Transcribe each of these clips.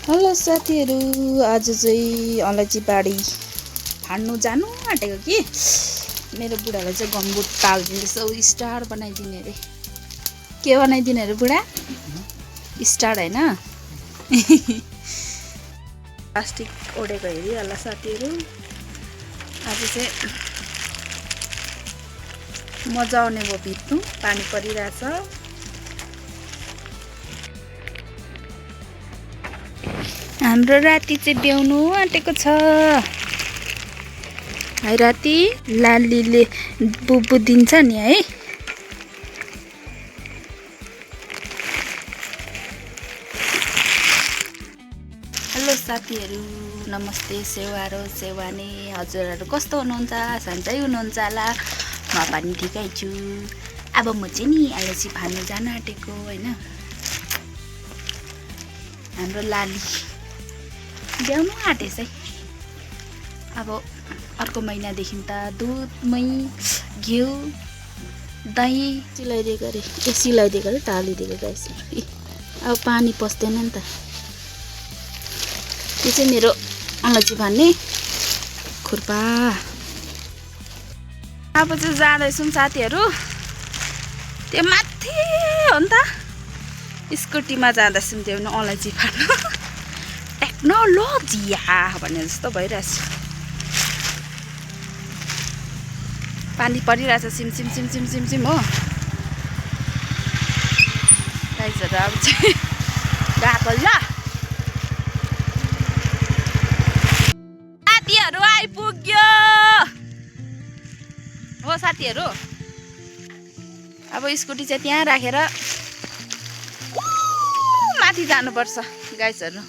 Hello साथीहरू, आज चाहिँ अलैँची बाडी फाड्नु जानु आँटेको कि मेरो बुढाले चाहिँ गमबुट टालिदिँदैछ। ऊ स्टार बनाइदिने अरे। के बनाइदिने अरे बुढा? स्टार होइन। प्लास्टिक ओढेको हेरिहाल्ला साथीहरू। आज चाहिँ मजा आउने भयो भित्नु, पानी परिरहेछ। हाम्रो राति चाहिँ ब्याउनु आँटेको छ है। राति लालीले बुबु दिन्छ नि है। हेलो साथीहरू, नमस्ते। सेवारो सेवानी हजुरहरू कस्तो हुनुहुन्छ? सन्चै हुनुहुन्छ होला। म पनि ठिकै छु। अब म चाहिँ नि अलैँची फाल्नु जान आँटेको होइन। हाम्रो लाली ब्याउनु आँटेछ है। अब अर्को महिनादेखि त दुधमै घिउ दही सिलाइदिएको अरे। सिलाइदिएको अरे, टालिदिएको गाइसहरू। अब पानी पस्दैन नि त। त्यो चाहिँ मेरो अलैँची फाल्ने खुर्पा। अब चाहिँ जाँदैछौँ साथीहरू। त्यो माथि हो नि त, स्कुटीमा जाँदैछौँ त्यो अलैँची फाल्नु। टेक्नोलोजी भने जस्तो भइरहेछ। पानी परिरहेछ SIM SIM SIM SIM SIM SIM हो। गाइजहरू अब चाहिँ गएको ल। साथीहरू आइपुग्यो हो साथीहरू। अब स्कुटी चाहिँ त्यहाँ राखेर माथि जानुपर्छ गाइजहरू।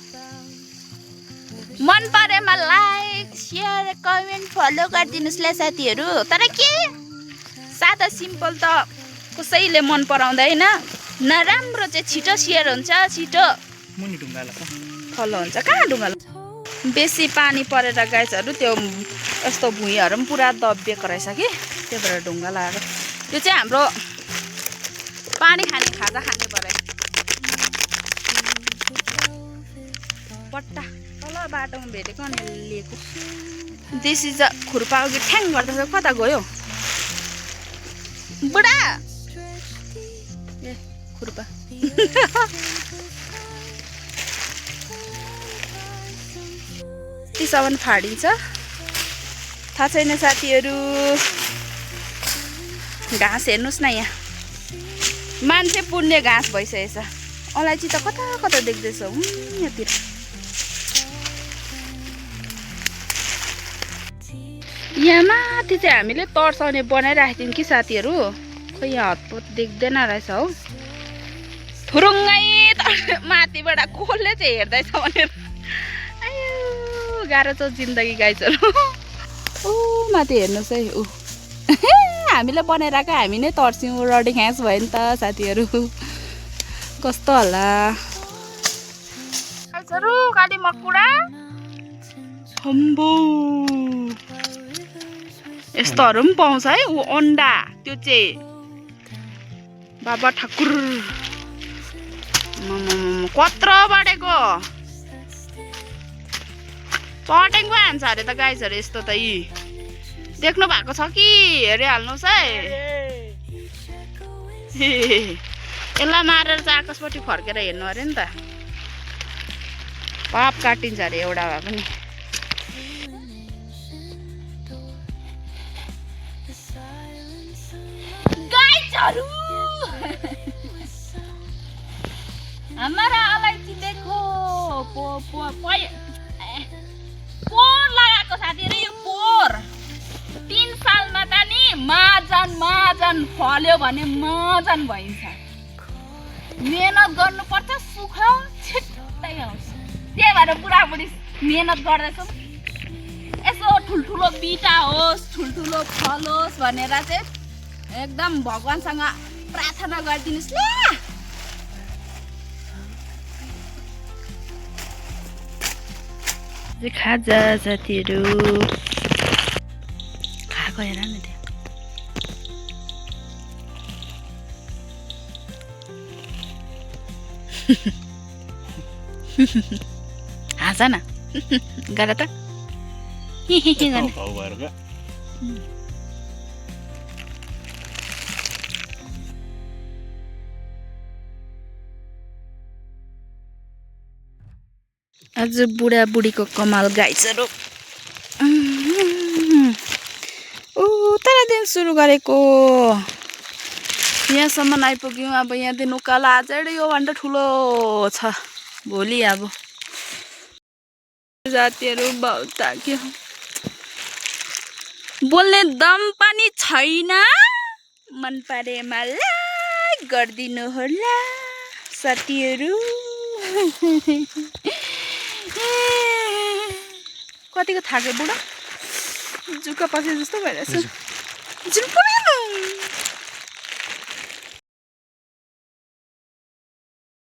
मन परेमा लाइक सेयर कमेन्ट फलो गरिदिनुहोस् ल साथीहरू। तर के सादा सिम्पल त कसैले मन पराउँदैन। नराम्रो चाहिँ छिटो सेयर हुन्छ, छिटो फलो हुन्छ। कहाँ ढुङ्गालो बेसी पानी परेर गाइजहरू त्यो यस्तो भुइँहरू पनि पुरा दबिएको रहेछ कि, त्यही भएर ढुङ्गा लगाएको। त्यो चाहिँ हाम्रो पानी खाने खाजा खाने भएर पट्टा तल बाटोमा भेटेको अनि लिएको। देशी खुर्पा अघि ठ्याङ गर्दैछ। कता गयो बुढा? ए खुर्पा। तीसम्म फाडिन्छ थाहा छैन साथीहरू। घाँस हेर्नुहोस् न, यहाँ मान्छे पुर्ने घाँस भइसकेछ। अलैँची त कता कता देख्दैछ यहाँतिर। यहाँ माथि चाहिँ हामीले तर्साउने बनाइराखेको थियौँ कि साथीहरू। खोइ यहाँ हतपत देख्दैन रहेछ हौ। थुरुङ्गै माथिबाट कसले चाहिँ हेर्दैछ भनेर। आयो गाह्रो छ जिन्दगी गाइजहरू। ऊ माथि हेर्नुहोस् है। ऊ हामीले बनाइरहेको हामी नै तर्स्यौँ। रडी घाँस भयो नि त साथीहरू। कस्तो होला गाइजहरू। काली मकुडा खम्बो यस्तोहरू पनि पाउँछ है। ऊ अन्डा त्यो चाहिँ बाबा ठाकुर कत्रो बढेको चटेङको हान्छ अरे त गाइजहरू। यस्तो त यी देख्नु भएको छ कि हेरिहाल्नुहोस् है। यसलाई मारेर चाहिँ आकाशपट्टि फर्केर हेर्नु अरे नि त। पाप काटिन्छ अरे एउटा भए पनि। हमारा अलैँची देखो पोर लगाएको साथीहरू। यो पोर 3 सालमा त नि महाजन फल्यो भने महाजन भइन्छ। मेहनत गर्नुपर्छ, सुख छिट्टै आउँछ। त्यही भएर बुढाबुढी मेहनत गर्दैछौँ। यसो ठुल्ठुलो बिटा होस्, ठुल्ठुलो फल होस् भनेर चाहिँ एकदम भगवानसँग प्रार्थना गरिदिनुहोस् ल। खाजा साथीहरू खाएको हेर न त्यहाँ। हाँस न गर त भाउ भएर क्या आज बुढाबुढीको कमाल गाइसहरू तलदेखि सुरु गरेको यहाँसम्म आइपुग्यौँ। अब यहाँदेखि उकालो अझै योभन्दा ठुलो छ भोलि। अब जातिहरू बहुत के बोल्ने दम पनि छैन। मन परेमा लाइक गरिदिनु होला साथीहरू। कतिको थाक्यो बुढा जुका पसे जस्तो भइरहेछ।